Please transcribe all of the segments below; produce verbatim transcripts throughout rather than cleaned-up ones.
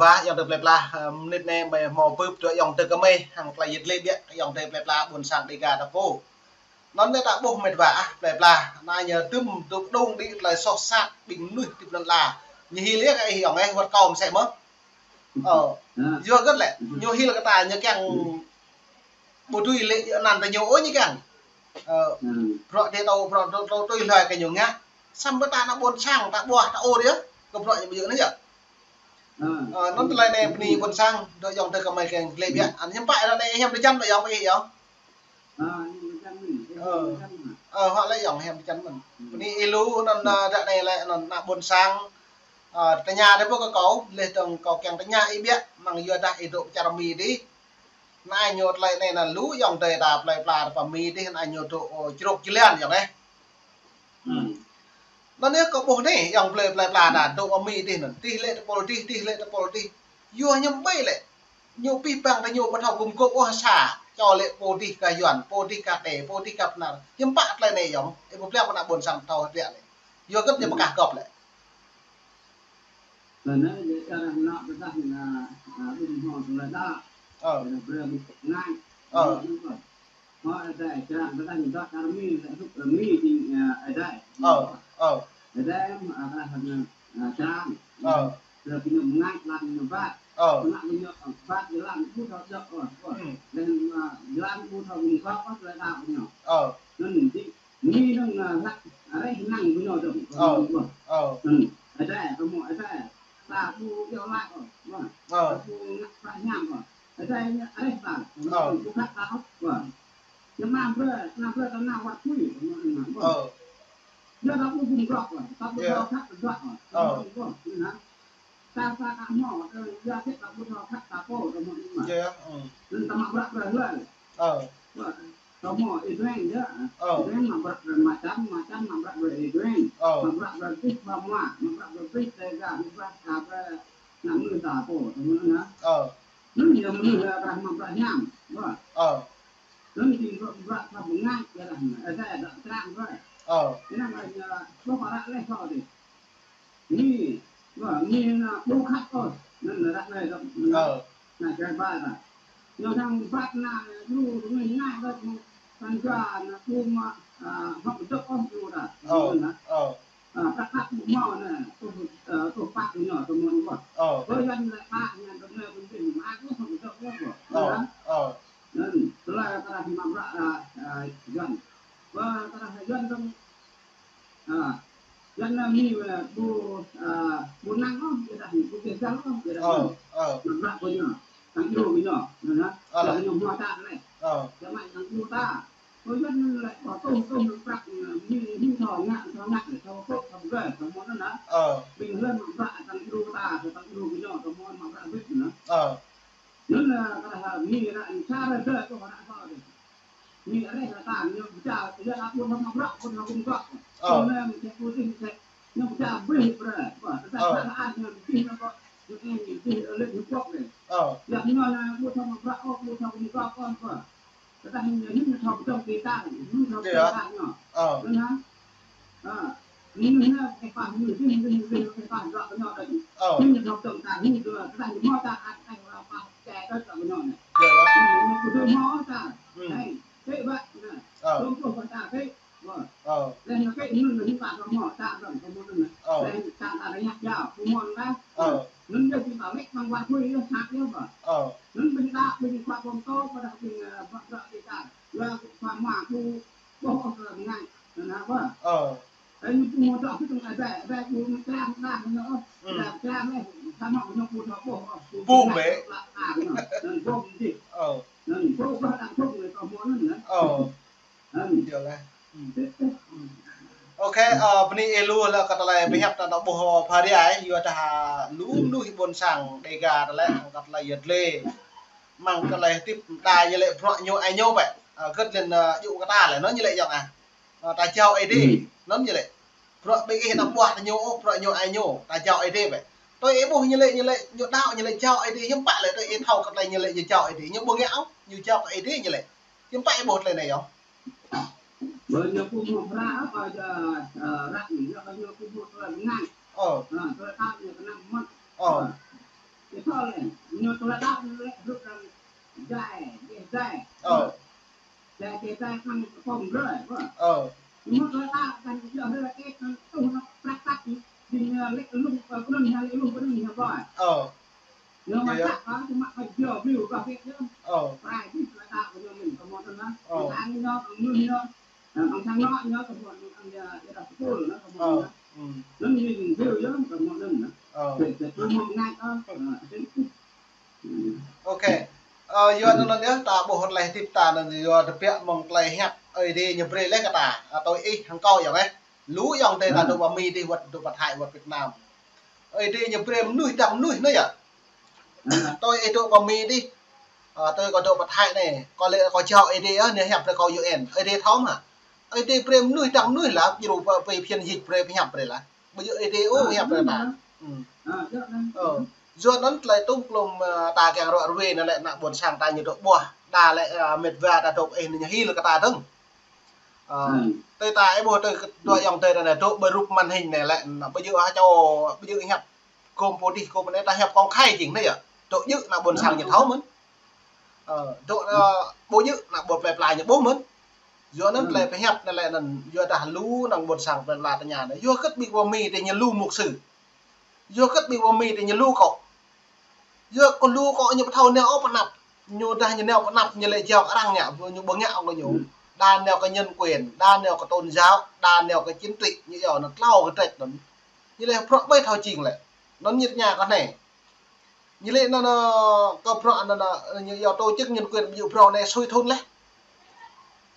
Ayŏng adơi plơi pla, ơ, mơnit anai mơi hmâo bưp dŏ ayŏng adơi kơmơi, hăng tơlơi yit lĕ biă ayŏng adơi plơi pla ƀôn sang Dega ta pô. Anŭn anai ta ƀuh met wa ah plơi pla, anai ñu tŭm tŭm đung đĭ tơlơi soh sat ƀing mơnuih tip lăn ala. Ñu hil yơh kơ ih ayŏng ơi, wơ̆t kâo mơsĕ mơ̆n. Ơ, yua hơget lĕ, ñu hil kơ ta ñu kiăng ƀu tui lĕ anăn ta ñu ôh ñu kiăng. Ơ, bruă dih tâo, bruă tâo, tâo tui hlơi kơ ñu ngă. Samơ̆ ta ană ƀôn sang, ta ƀuah, ta ur yơh, kơ bruă ñu ƀu djơ̆ anai yơh. Ơ, anŭn tơlơi anai bơni ƀôn sang, dŏ ayŏng adơi kơmơi kiăng lĕ biă. Anŭn hiư̆m pă ră anai hiam tơjăn mơ̆n ayŏng ih ayŏng. Ơ, ơ, hŏ lĕ ayŏng hiam tơjăn mơ̆n. Bơni ih lu anŭn, ơ, ră anai lĕ anŭn ană ƀôn sang. Ơ, tơña dih pô kơ kâo, leh dơ̆ng kâo kiăng tơña ih biă, mơ̆ng yua dah ih dŏ pơ čar Mi dih. Anai ñu tơlơi anai anŭn lu ayŏng adơi ta plơi pla ta pơ Mi dih anai ñu dŏ, ơ, črôk jơlan ayŏng ơi. Anŭn yơh kâo ƀuh anai ayŏng plơi plơi pla ta dŏ pơ Mi dih anŭn. Dih lĕ tơpul dih, dih lĕ tơpul dih. Yua hiư̆m ƀơi lĕ. Ñu pih păng ta ñu ƀu thâo gum gôp ôh sa. Čô lĕ pô dih kah Yuan, pô dih kah Tê, pô dih kah Bơnar. Hiư̆m pă tơlơi anai ayŏng. Ih pơblang kơ ană ƀôn sang thâo hơdră anai. Yua hơget ñu pơkah gŏp lĕ. Tơnă lĕ arăng nao tơdah na, a, ƀing hmâo tơlơi đaŏ. Ơ. Tơdah brơi ƀing ngă. Ơ. Hmâo adai črang tơdah ñu dŏ čar Mi, lĕ hrup Mi jing, a, adai. Ơ, ơ. Adai, a, tơdah na, a, črang. Ơ. Tơdah ƀing ñu ngă lăng ñu ƀat. Ơ. Kơnă ƀing ñu ƀat jơlan ƀu thâo djŏ, ơ, ơ. Hmm. Lĕ, a, jơlan ƀu thâo gum gôp, ơ, tơlơi đaŏ ƀing ñu. Ơ. Anŭn jing Mi anŭn, a, hlak, a, reh năng ƀing ñu dơ̆ng. Ơ. Ơ. Anŭn, adai, tơmô adai. Ta ƀu iâu laĭ ôh, wah. Ơ. Ta ƀu ngă prah ñam ôh. Adai ñu areh ta. Ơ. Ƀu khăp ta ôh, wah. Ñu mă brơi, mă brơi ta nao wăt kui, wah. Ơ. Yua ta ƀu gum gôp, wah. Ta ƀu thâo khăp ta juă, wah. Ơ. Wah, anŭn hă. Ta sa ta hmâo, ơ, yua sĕ ta ƀu thâo khăp ta pô, ta hmâo anŭn mă. Yơh, ơ. Anŭn ta mă bruă brơi hlơi. Ơ. Wah. Tơmô Israel yơh. Ơ. Israel mă bruă brơi mă čăn, mă čăn mă bruă brơi Israel. Ơ. Mă bruă brơi pih ba mua, mă bruă brơi pih Dega, mă bruă, a, brơi ană mơnuih ta pô, tơmô anŭn hă. Ơ. Anŭn yơh mơnuih yơh krah mă bruă hiam. Wah. Ơ. Anŭn jing bruă, bruă ta bơngač yơh lah. Ơ, ta dŏ črang brơi. Ơ. Anŭn yơh, ơ, ƀuh ară leh kâo dih. Mi, wah, Mi na ƀu khăp ôh. Anŭn ră anai dŏ. Ơ. Na čar ƀai ta. Ñu hăng ƀat na, ñu, ñu ngă dŏ, tăn jua na ƀu mă, a, hŏk dŏ ôh ñu ta. Ơ, anŭn hă. Ơ. A, prăk prăk ƀu hmâo na, tuh, a, tuh pă ñu, tơmô ñu wah. Ơ. Ơ, Yuan lĕ pă ñu, tơmô ñu ƀing ñu, a, ƀu hŏk dŏ ôh wah. Ơ, anŭn hă. Ơ. Anŭn, tơlơi tơlơi mă bruă, a, a, Yuan. Wah, tơlơi Yuan dơ̆ng, a, Yuan na Mi, a, ƀu, a, ƀu năng ôh, ƀiădah, ƀu kơjăl ôh, ƀiădah. Ơ, ơ. Mă bruă kơ ñu, tăng djru kơ ñu, anŭn hă. Ơ. Kơ ñu hmâo čar lĕ. Ơ. Čang mă tăng djru ta. Kơ Yuan lĕ, kơ tuh, tuh, prăk, a, Mi, Mi thâo ngă, thâo ngă, thâo kơ̆, thâo gơ̆, tơmô anŭn hă. Ơ. Ƀing hlơi mă bruă tăng djru ta, tăng djru kơ ñu, tơmô mă bruă ƀĭt anŭn hă. Ơ. Anŭn, a, kơ ha Mi ră anai sa ră dơ̆ kơ ră sa dih. Mi areh ră ta ñu pơčah, yua ta ƀu thâo mă bruă, ƀu thâo gum gôp. Ơ. Anŭn mơ̆n čeh putih čeh. Ñu pơčah abih brơi. Wah, tơdah sa ră ñu abih ñu kơ, ñu eng abih lĕ ñu pŏk dih. Ơ. Yua ñu anai ƀu thâo mă bruă ôh, ƀu thâo gum gôp ôh, wah. Tơdah ñu hiư̆m ñu thâo pơdŏng kơ ta, hiư̆m ñu thâo pơdŏng ta ñu. Ơ. Anŭn hă. Ơ. Ñu anai kơ pah ñu, ñu, ñu, ñu, ñu kơ pah dŏ kơ ñu tơl. Ơ. Hiư̆m ñu thâo pơdŏng ta, hiư̆m ñu thâo, tơdah ñu hmâo ta, ăt, ăt, ăt, pah čai dŏ kơ ñu anai. Yơh, yơh. Ñu, ñu pơdŏng hmâo ta. Hmm. Hei, kơ wă, anai. Ơ. Dŏng pluh kơ ta, kơ. Wah. Ơ. Leh anŭn kơ anŭn anŭn ta kơ hmâo, ta kơ hmâo anŭn. Ơ. Leh ta ta ră anai jao, kơ hmâo anŭn ta. Ơ. Anŭn yơh ƀing ta lĕ ƀăng wah kui yơh sat yơh wah. Ơ. Anŭn ƀing ta, ƀing khua pơm tô, pơdah ƀing, ơ, ƀă ƀă ƀing ta. Yua kơ khua mua kơ ƀuh ôh kơ ngă, anŭn hă wah. Ơ. Ơ, ñu ƀu hmâo dŏ kơ tơ̆ng adai, adai ƀu mă krang, krang ñu ôh. Hmm. Adai krang leh, samơ̆ ñu ƀu thâo ƀuh ôh. Ƀu mă. Lăp a ñu. Anŭn ƀu mă dih. Ơ. Anŭn ƀu ƀuh đăng thŭk leh kơ hmâo anŭn hă. Ơ. Anŭn. Yơh leh. Hmm. Ôkê, ơ, bơni ih lu lĕ kơ tơlơi pơhiăp ta dŏ ƀuh pha rai, yua dah lu mơnuih ƀôn sang Dega ta lĕ, kơ tơlơi yơh lĕ. Mơ̆ng tơlơi hơdip ta ñu lĕ bruă ñu ai ñu bĕ. Ơ, hơget lĕ, ơ, djơ̆ kơ ta lĕ, anŭn ñu lĕ ayŏng ah. Ơ, ta jao Ơi Adai, hmm, anŭn ñu lĕ. Bruă ƀing ih anăm ƀuah ta ñu ôh, bruă ñu ai ñu, ta jao Ơi Adai bĕ. Tui ih ƀuh ñu lĕ, ñu lĕ, ñu đaŏ, ñu lĕ jao Ơi Adai, hiư̆m pă lĕ tui ih thâo kơ tơlơi ñu lĕ ñu jao Ơi Adai, ñu ƀu ngă ôh, ñu jao kơ Ơi Adai ñu lĕ. Hiư̆m pă ih ƀuh tơlơi anai yơh. Ƀơi ñu ƀu hmâo phara, ơ, ơ, ră anai, ƀơi ñu ƀu hmâo tơlơi ngă. Ơ. Ơ, tơlơi đaŏ ñu kơnăm mơ̆n. Ơ. Ơ. Ih thâo lĕ, ñu tơlơi đaŏ ñu lĕ hrup arăng jai, jai, jai. Ơ. Jai, jai, jai, hăng kơpông brơi, wă. Ơ. Ñu mŭt tơlơi đaŏ kăn jơh rơi kĕt kăn tuh nă prăk prăk, jing ñu lĕ lung, ơ, kơnŭn ñu lĕ lung kơnŭn ñu bơi. Ơ. Ñu mă čă kơ, ñu mă kơ jơh view kơ kĕt jơh. Ơ. Prai jih tơlơi đaŏ kơ ñu mĭn kơ mơ̆n anŭn. Ơ. Kơ anŭn ñu, kơ mơ̆n ñu. Ơ, kơ mơ̆n ñu. Ơ. Ơ. Ok. Ơ, yua anŭn yơh, ta ƀuh tơlơi hơdip ta anŭn yua tơbiă mơ̆ng tơlơi hiăp Ơi Adai ñu brơi laih kơ ta. Ơ, tui ih hăng kâo yơh, ơ. Lu ayŏng adơi ta dŏ pơ Mi dih, wơ̆t dŏ pơ Thái, wơ̆t Việt Nam. Ơi Adai ñu brơi mơnuih dăng mơnuih anŭn yơh. Tui ih dŏ pơ Mi dih. Ơ, tui kâo dŏ pơ Thái anai. Kâo lĕ kâo jao Ơi Adai, ơ, ñu hiăp brơi kâo U N. Ơi Adai thâo mơ̆. Ơi Adai brơi mơnuih dăng mơnuih lah, djru pơ, pơ phiên dịch brơi, phiên hiăp brơi lah. Ƀu djơ̆ Ơi Adai ôh hiăp brơi ta. Ơ. Yua anŭn tơlơi tŭm klum, ơ, ta kiăng ruă ruai anŭn lĕ ană ƀôn sang ta ñu dŏ ƀuh. Đa lĕ, ơ, met wa ta dŏ pơ ih anŭn ñu hil kơ ta dơ̆ng. Ơ, tui ta ih ƀuh tui dua ayŏng adơi ta anai dŏ ƀơi rup màn hình anai lĕ, anŭn ƀu djơ̆ ha čô, ƀu djơ̆ hiăp gôm pô dih gôm pô anai, ta hiăp công khai jing anai yơh. Dŏ djơ̆ ană ƀôn sang ñu thâo mơ̆n. Ơ, dŏ, ơ, ƀu djơ̆ ană ƀôn plơi pla ñu ƀuh mơ̆n. Yua anŭn tơlơi pơhiăp anŭn lĕ anŭn, yua dah lu ană ƀôn sang plơi pla tơña anŭn. Yua hơget ƀing pơ Mi dih ñu lu mục sư. Yua hơget ƀing pơ Mi dih ñu lu kŏ. Yua kơ lu kŏ ñu ƀu thâo nao ôh pơ anăp. Ñu dah ñu nao pơ anăp ñu lĕ jao kơ arăng ngă, ñu ƀu ngă ôh kơ ñu. Đa nao kơ nhân quyền, đa nao kơ tôn giáo, đa nao kơ chính trị, ñu yua anŭn tlâo kơ trách anŭn. Ñu lĕ bruă ƀai thâo jing lĕ. Anŭn ñu tơña kơ anai. Ñu lĕ anŭn, anŭn, kơ bruă anŭn, anŭn, ñu yua tổ chức nhân quyền ƀu djơ̆ bruă anai sui thun laih.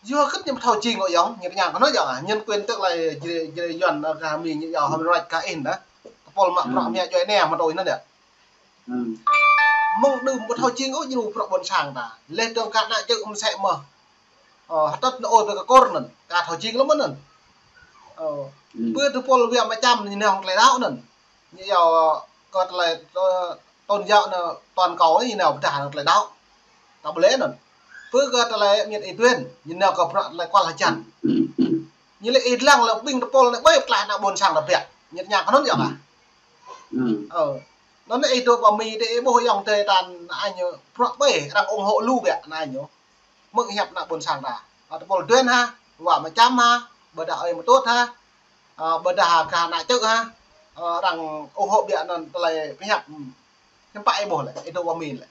Yua hơget ñu ƀu thâo jing kơ ayŏng, ñu tơña kơ anŭn yơh, nhân quyền tức là jrê, jrê Yuan, ơ, kơ Mi ñu yua human rights kơ ih dah. Tơpul mă bruă mă djuai anai mă tui anŭn yơh. Mơ̆ng đưm ƀu thâo jing ôh djru bruă ƀôn sang ta. Laih dơ̆ng kơ ană čư̆ mơsĕ mơ̆n. Ơ, hơtăt anŭn ôh ƀơi kơ kôr anŭn. Ka thâo jing lơ̆m anŭn. Ơ, pơ tơpul wia mơčăm ñu nao hăng tơlơi đaŏ anŭn. Ñu yua kơ tơlơi, ơ, tôn giáo anŭn toàn cầu ñu nao pơdah hăng tơlơi đaŏ. Ta ƀu lĕ anŭn. Pơ kơ tơlơi miêt ih tuen, ñu nao kơ bruă tơlơi kual hơjăn. Ñu lĕ ih lăng lăng ƀing tơpul anai ƀai pơklaih ană ƀôn sang ta biă. Ñu tơña kơ anŭn yơh kơ. Ơ. Anŭn ih dŏ pơ Mi dih ih ƀuh ayŏng adơi ta anai ñu bruă ƀai arăng ủng hộ lu biă anai ñu. Mơ̆ng hiăp ană ƀôn sang ta. Ơ, tơpul tuen ha, wa mơčăm ha, ƀôdah ơi mơtŭt ha, ơ, ƀôdah kơ ană čư̆ ha, ơ, arăng ủng hộ biă anŭn tơlơi pơhiăp. Hiư̆m pă ih ƀuh lĕ, ih dŏ pơ Mi lĕ.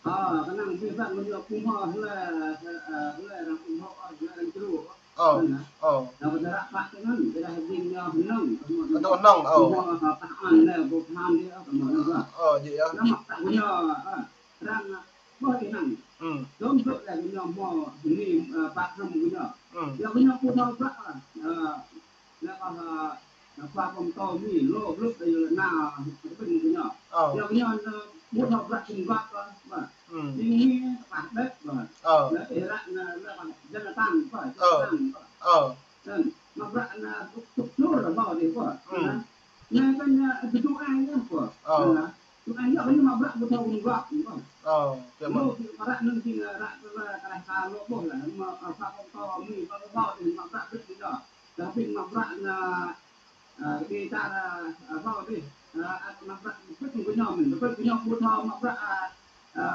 Ơ, kơnang ƀing ta mơ̆n ñu ƀu hmâo hlơi, ơ, hlơi arăng ủng hộ, hlơi arăng djru. Ơ, ơ. Dŏ hơnơ̆ng, ơ. Ơ, djơ̆ yơh. Arăng ƀuh ih năng. Dŏm dŏ lĕ gơñu hmâo hơni, ơ, pă hrŏm gơñu. Yua gơñu ƀu thâo bruă, ơ, lĕ kơ, ơ, khua pơtô Mi lŏ blŭk đơi yua lĕ na, kơ ƀing gơñu. Yua gơñu, ơ, ƀu thâo bruă gum găp kơ, ƀă. Jing Mi kơplah đĕt, ƀă. Lĕ ih ră na, lĕ kơ Jonathan, ƀă, Jonathan, ƀă. Anŭn, mă bruă anŭn tŭk tŭk hlur lĕ hmâo dih pơ. Anŭn. Anai kơ anŭn, ơ, tơdu ai yơh pơ. Anŭn. Tơdu ai yơh, anŭn mă bruă ƀu thâo gum găp pơ. Mơ̆ kơ ră anŭn jing, ơ, ră, ră, ră, ră, ră, lŏ ƀuh lĕ, mă, ơ, pha kông to, Mi, pha kông to, dih mă bruă bĭt dih yơh. Dah pĭt mă bruă anŭn, ơ, dih čar, ơ, ơ, hmâo dih, ơ, ăt mă bruă bĭt gơñu mơ̆n, bĭt gơñu ƀu thâo mă bruă, ơ, ơ,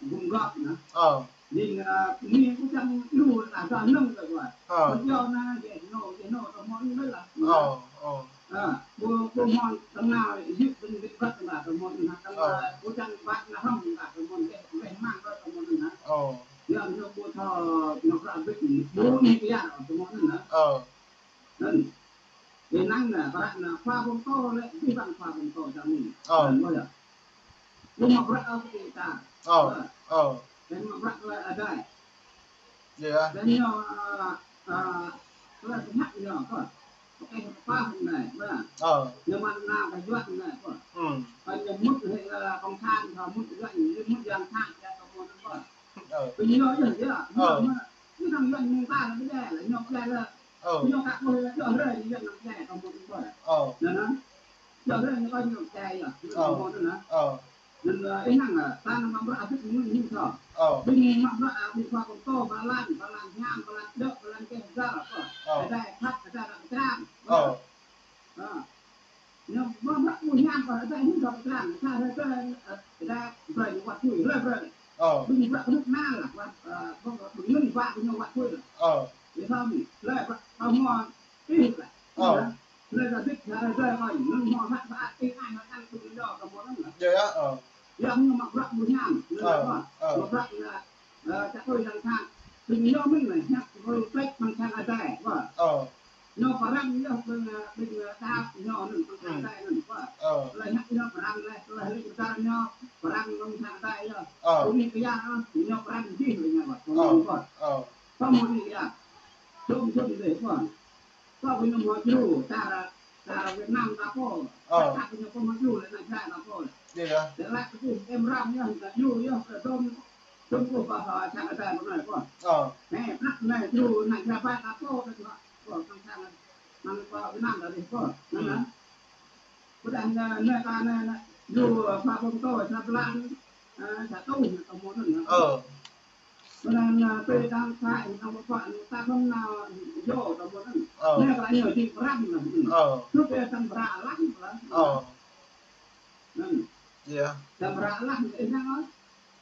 gum găp anŭn. Ơ. Jing, ơ, Mi ƀu kiăng djru, ơ, gah anŭn kơ ƀă. Ơ. Ƀu djơ̆ anŭn, djơ̆ anŭn, djơ̆ anŭn, tơ hmâo anŭn lĕ. Ơ, ơ. Ơ, ƀu, ƀu hmâo tơngan, yip ƀing bĭt băt anŭn, tơ hmâo anŭn, tơngan, ƀu kiăng băt anŭn hrŏm anŭn, tơ hmâo anŭn, tơlơi hmang ƀă tơ hmâo anŭn. Ơ. Yua anŭn ƀu thâo, anŭn kơ bĭt, ƀu anŭn kiăng, tơ hmâo anŭn. Ơ. Anŭn. Ih năng anŭn, bruă anŭn, khua pơtô lĕ, abih bang khua pơtô čang ni. Ơ. Anŭn, ƀuh yơh. Ƀu mă bruă ôh kơ ih ta. Ơ, ơ. Kơ mă bruă tơlơi adai. Yơh. Kơ ñu, ơ, ơ, tơlơi pơhiăp ñu, kơ. Pơkeh pơpah anai, ƀă. Ơ. Ñu mă nao kơ Yuan anai, kơ. Kơ ñu mŭt hĭ, ơ, cộng sản, kơ mŭt Yuan, ñu mŭt Yuan tha, kơ mŭt, kơ. Ơ. Kơ ñu yơh, yơh. Ơ. Ñu mă, ñu năng Yuan mơ̆ng ta, kơ ñu, ñu kơ. Ơ. Ñu kơ ƀuh yơh, yơh, ñu năng kơ mŭt, kơ. Ơ. Anŭn, anŭn. Yơh, anŭn ñu kơ ñu kơ yơh. Ơ. Anŭn, anŭn. Ơ. Anŭn, ơ, ih năng, ơ, ta năng mă bruă abih mơ̆ng ñu thâo. Ơ. Ƀing mă bruă, ơ, ƀing khua pơtô, ba lan, ba lan hiam, ba lan djơ̆, ba lan keh jar, kơ. Ơ. Adai phat, adai răng trang. Ơ. Ơ. Ñu mă bruă ƀu hiam. Ơ, ta ñu dŏ trang, ta rai rai, ơ, ta rai ñu wăt tui, rai rai. Ơ. Ƀing bruă kơnuk kơna lah, wăt, ơ, ƀing, ƀing ngăn wăt ñu wăt tui lah. Ơ. Ơ, ƀing rai rai, ƀing hmâo ih lah. Ơ. Rai rai dik, rai rai rai, ƀing hmâo hăt ƀă ih ai hăt ăn tui ñu dŏ kơ hmâo anŭn lah. Yơh, yơh, ơ. Yang ñu mă bruă ƀu hiam, ñu ơ, dŏ, ơ, mă bruă ñu, ơ, čăk tui yang sang. Ƀing ñu mơ̆n lah, hiăp, ƀu plek ƀing sang adai, wă. Ơ. Ñu pơrăm yơh ƀing, ƀing, ơ, đa ñu anŭn, ƀing sang adai anŭn, wă. Ơ. Lĕ hiăp ñu pơrăm lĕ, lĕ lĕ čar ñu pơrăm ƀing sang adai yơh. Ơ. Ƀing anai kơ yă, ñu pơrăm jih lĕ ñu, wă. Ơ. Ơ. Tơma anai kơ yă. Dum dum dih, wă. Kơ ƀing ñu mă jru, čar, čar Việt Nam ta pô. Ơ. Čar ƀing ñu pô mă jru lĕ anai čar ta pô. Yơh, yơh. Lĕ lăk kơ ƀing em răm yơh, ta jru yơh, kơ dum, dum kơ ƀah, ơ, sang adai ƀing anai pô. Ơ. Nê, prăk anai jru, anai čar ƀing ta pô, ta jru. Ơ, sang, sang, sang pô Việt Nam ta dih pô. Anŭn lah. Ƀôdah anai, anai ta anai, anai, jru, ơ, pha ƀong tô, sa blan, ơ, sa tuh, ta mơ̆n anŭn. Ơ. Ƀôdah anai, ơ, tui tang sa, ih tang pơpă, ta khŏm nao, jru, ta mơ̆n anŭn. Ơ. Anai ta ñu jing pơrăm lah. Ơ. Tui tang pơrăm lah, lah. Ơ. Anŭn. Yơh. Tang pơrăm lah, ih nao.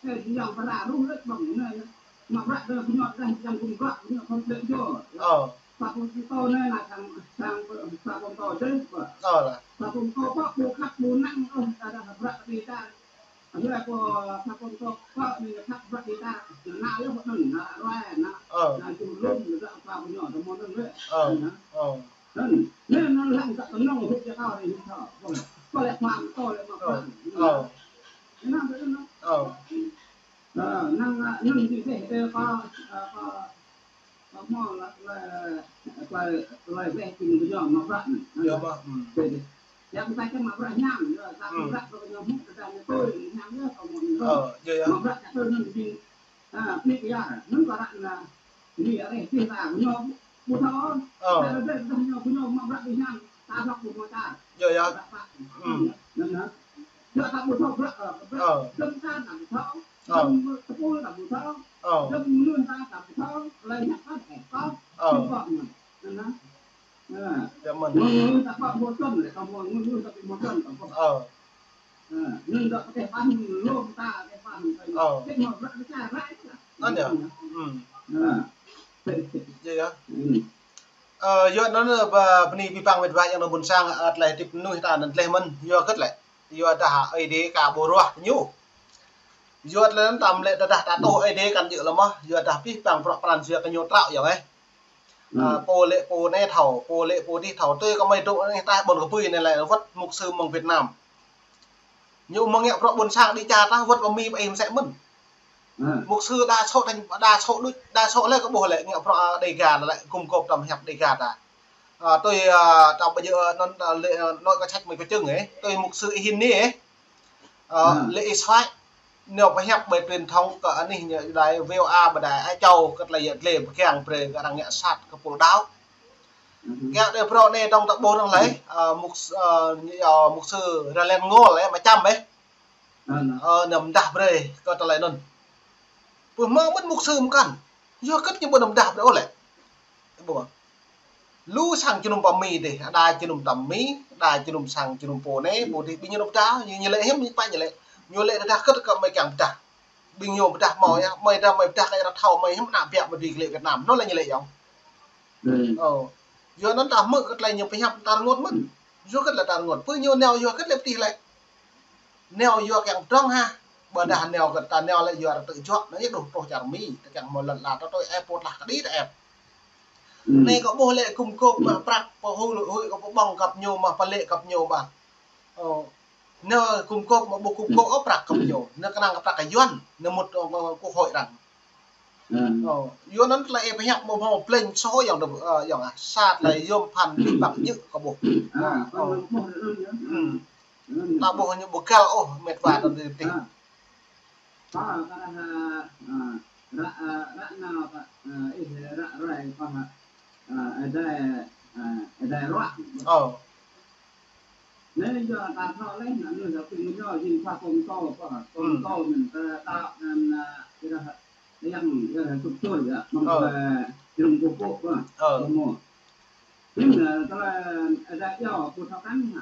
Ơ, yang pơrăm ruh lĕ ƀơ̆ng anai. Mă bruă kơ ƀing ñu dah yang gum gak, ƀing ñu khŏm lĕ jru. Ơ. Pha ƀong tô anai lah sang, sang, pha ƀong tô dih, wă. Ơ lah. Pha ƀong tô pô ƀu khăp ƀu năng ôh, ta dah bruă kơ ƀing ta. Anai pô pha ƀong tô pô anai khăp bruă ƀing ta. Anai yơh pô anŭn, anai ruai, anai. Ơ. Anai jum lum, anai pha ƀong ñu, ta mơ̆n anŭn lĕ. Ơ. Anai. Ơ. Anŭn, anai anŭn lăng kơ tơnŏng hŭt jơkao anai hŭt thâo. Pô lĕ, pô lĕ pha ƀong tô lĕ mă bruă. Ơ. Ơ. Anai anŭn. Ơ. Ơ, năng, ơ, năng jih dih, ơ, pô, ơ, pô, pô hmâo lĕ, lĕ, lĕ, lĕ weh ƀing gơñu mă bruă anai. Yơh, mă, hm. Dih, dih. Yang ta čang mă bruă hiam, yơh, ta hm. Bruă kơ gơñu hmâo, ta čang ñu tui, hiam yơh, kơ hmâo ñu. Ơ, yơh, yơh. Mă bruă čang tui anŭn jing, ơ, nik yơh, anŭn kơ ră anai, ñu areh dih ta, gơñu ƀu thâo. Ơ. Ta areh dih, ta ñu, gơñu mă bruă ƀu hiam, ta ƀlŏk ƀu hmâo čar. Yơh, yơh. Hm. Anŭn, anŭn. Yua ta ƀu thâo bruă, ơ, bruă. Ơ. Dơ̆ng ta ta ƀu thâo. Ơ. Dơ̆ng tơpul ta ƀu thâo. Ơ. Dơ̆ng mơnuih ta ta ƀu thâo. Lĕ hiăp ta ƀu thâo. Ơ. Čiăng pơ̆k mơ̆n. Anŭn. Anŭn. Yơh mơ̆n. Mơnuih ta pơ̆k ƀu tơ̆n lĕ, kơ mơnuih ta ƀu mơ̆n tơ̆n. Ơ. Anŭn dŏ kơ teh pah lom ta, teh pah. Ơ. Teh mă bruă kơ čar rai. Anŭn yơh. Hm. Anŭn. Yơh, yơh. Hm. Ơ, yua anŭn, ơ, ba, bơni abih bang met wa yang nao ƀôn sang, ơ, tơlơi hơdip mơnuih ta anŭn tơlơi mơ̆n, yua hơget lĕ. Yua dah Ơi Adai ka ƀu ruah ñu. Yua tơlơi anŭn ta mă lĕ tơdah ta tŭ Ơi Adai kăn djơ̆ lơ̆m mơh, yua dah abih bang bruă pran jua kơ ñu trăo yơh, ơ. Hm. Ơ, pô lĕ pô anai thâo, pô lĕ pô adih thâo, tui kơ mơi dŏ anai ta ƀôn kơ bui anai lĕ wơ̆t mục sư mơ̆ng Việt Nam. Ñu mơ̆ng ngă bruă ƀôn sang đi čar ta wơ̆t ƀơi Mi ƀơi ih mơsĕ mơ̆n. Hm. Mục sư đa số thành, đa số đuč, đa số lĕ kơ ƀuh lĕ ngă bruă Đêga lĕ gum gôp tơm hiăp Đêga ta. Ơ, tui, ơ, ta ƀơi, ơ, anŭn, ơ, lĕ, ơ, anŭn kơ čăt mơi kơ čưng ê, tui mục sư Ih Hin ni ê. Ơ, hm. Lĕ ih soai, ñu pơhiăp ƀơi truyền thông kơ anih ñu đài V O A ƀơi đài Á Châu, kơ tơlơi yơh lĕ pơkiăng brơi kơ arăng ngă sat kơ pul đaŏ. Hm. Ngă đe bruă anai tơ̆ng ta ƀuh arăng lĕ, ơ, mục s-, ơ, ñu, ơ, mục sư Ralen Ngol ê, mă čăm ê. Ơ, anŭn. Ơ, ñu pơdah brơi kơ tơlơi anŭn. Pơ hmâo mơ̆n mục sư mơkăn. Yua hơget ñu ƀu pơdah brơi ôh lĕ. Ƀu. Lu sang jơnum pơ Mi dih, đa jơnum tơm Mi, đa jơnum sang jơnum pô anai, pô dih, ƀing ñu pơdah, ñu, ñu lĕ hiư̆m ñu pă ñu lĕ. Ñu lĕ tơdah hơget kơ mơi kiăng pơdah. Ƀing ñu pơdah hmâo yơh, mơi dah mơi pơdah kơ arăng thâo mơi hiư̆m ană biă mơi dui kơ lĕ Việt Nam, anŭn lĕ ñu lĕ yơh. Hm. Ơ. Yua anŭn ta hmư̆ kơ tơlơi ñu pơhiăp ta rơngot mơ̆n. Yua hơget lĕ ta rơngot. Pơ ñu nao yua hơget lĕ pơtih lĕ. Nao yua kiăng pơdrŏng hă. Ƀôdah nao kơ ta nao lĕ yua arăng tơjuă, anŭn yơh dŏ truh čar Mi, ta kiăng hmâo lŏn ala ta tui ĕp pô tlah kơđi ta ĕp. Hm. Anai kơ ƀuh lĕ gum gôp mă prăk, pơhuĭ, huĭ kơ pơƀơ̆ng găp ñu mă pơlĕ găp ñu mă. Ơ, nao gum gôp mă ƀu gum gôp ôh prăk găp ñu. Nao kơnang kơ prăk kơ Yuan, nao mŭt, ơ, kơ quốc hội arăng. Hm. Ơ, yua anŭn tơlơi ih pơhiăp mơ̆ hmâo plĕnh soh yơh, ơ, yơh, ơ, sa tơlơi yôm phăn ƀing ƀă djơ̆ kơ ƀuh. Ơ, ơ. Hm. Ta ƀuh ñu ƀu găl ôh, met wa anŭn dih. Ơ. Pă, kơ ră, ơ, ră, ơ, ră nao kơ, ơ, ih ră ruai pă, ơ, Ơi Adai, ơ, Ơi Adai ruah. Ơ. Anai yua ta thâo lĕ, anŭn yơh ƀing ñu jing pha pơm tô, pha pơm tô mơ̆n, ta, ta, anŭn, ơ, ih ră, yang, yang sŭk sui yơh, mơ̆ng, ơ, jơnum pơpŭ, pha. Ơ. Pơmô. Jing, ơ, tơlơi, ơ, Ơi Adai yua, pô thâo kăn hă.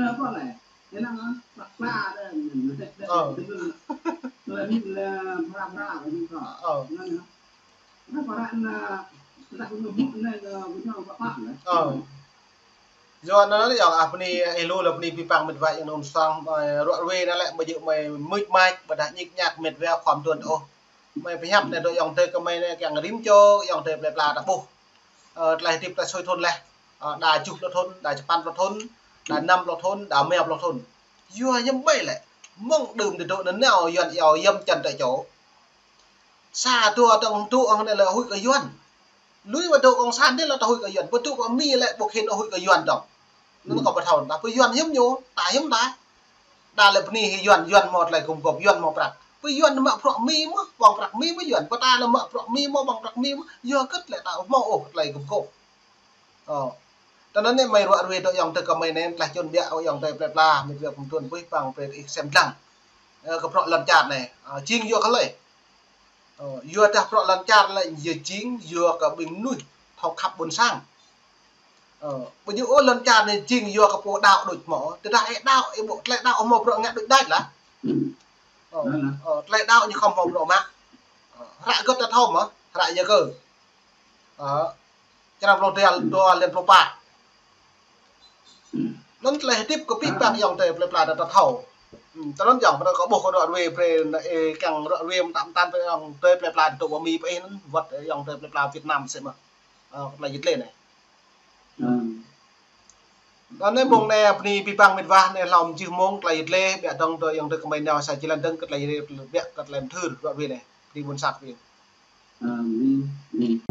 Ơ. Ơ. Ơ. Yua anŭn yơh, ah, bơni, ơ, lu lĕ bơni pơpăng mĕt wa yang nŭn sang, ơ, ruă ruê anŭn lĕ, ƀu djơ̆ mơi mưč mač, ƀôdah ñik ñak mĕt wa khŏm tuan ôh. Mơi pơhiăp anai dŏ ayŏng adơi kơmơi anai kiăng rĭm čô, ayŏng adơi plơi pla ta ƀuh. Ơ, tơlơi hơdip ta sui thŭn laih. Ơ, đa tơjuh pluh thŭn, đa čơpăn pluh thŭn, đa năm pluh thŭn, đa rơma pluh thŭn. Yua hiư̆m ƀai lĕ, mơ̆ng đưm tơdŏ nanao Yuan iâu yăm čăn tơčô. Sa dua tơ̆ng tŭ ŏng anai lĕ huĭ kơ Yuan. Lui wa dŏ ŏng san dih lĕ ta huĭ kơ Yuan. Pơtŭ pơ Mi lĕ ƀu khĭn huĭ kơ Yuan dŏng. Anŭn kâo pơthâo, ta pơ Yuan hiư̆m ñu, ta hiư̆m ta. Đa lĕ bơni hĭ Yuan, Yuan hmâo tơlơi gum gôp, Yuan hmâo prăk. Pơ Yuan mă bruă Mi mơ̆, ƀơ̆ng prăk Mi mơ̆ Yuan. Pơ ta lĕ mă bruă Mi mơ̆, ƀơ̆ng prăk Mi mơ̆. Yua hơget lĕ ta hmâo ôh tơlơi gum gôp. Ơ. Tơ anŭn anai mơi ruă ruê dŏ ayŏng adơi kơmơi anai, tơlơi čun biă ayŏng adơi plơi pla, mĕt wa pơtuan puih păng brơi ih sem lăng. Ơ, kơ bruă lŏn čar anai. Ơ, jing yua kơ hlơi. Ơ, yua dah bruă lŏn čar lĕ yua jing yua kơ ƀing mơnuih thâo khăp ƀôn sang. Ơ, ƀu djơ̆ ôh lŏn čar anai jing yua kơ pô đaŏ đôč hmâo. Tơdah ih đaŏ, ih ƀu tơlơi đaŏ hmâo bruă ngă đôč đač lah. Ơ, ơ, tơlơi đaŏ ñu khŏm hmâo bruă mă. Ơ, hră hơget ta thâo mơ̆, hră Yakơ. Ơ, črăn pluh dua, dua lăn pluh pă. Anŭn tơlơi hơdip kơ pơpă ayŏng adơi plơi pla ta thâo. Ơ, tơ anŭn ayŏng adơi kâo ƀuh kâo ruă ruê brơi, ơ, kiăng ruă ruê mơtam mơtam brơi ayŏng adơi plơi pla dŏ pơ Mi pơ ih anŭn wơ̆t ayŏng adơi plơi pla Việt Nam sĭt mơ̆. Ơ, tơlơi jĭt lĕ anai. Ơ. Anŭn anai mông anai bơni pơpăng mĕt wa anai hlâo mơjưh mông tơlơi jĭt lĕ, biă dơ̆ng dŏ ayŏng adơi kơmơi nao sa jơlan dơ̆ng kơ tơlơi jĭt lĕ biă kơ tơlơi mơthưr ruă ruê anai. Bơni ƀôn sang kơ ƀing. Ơ, bơni, bơni.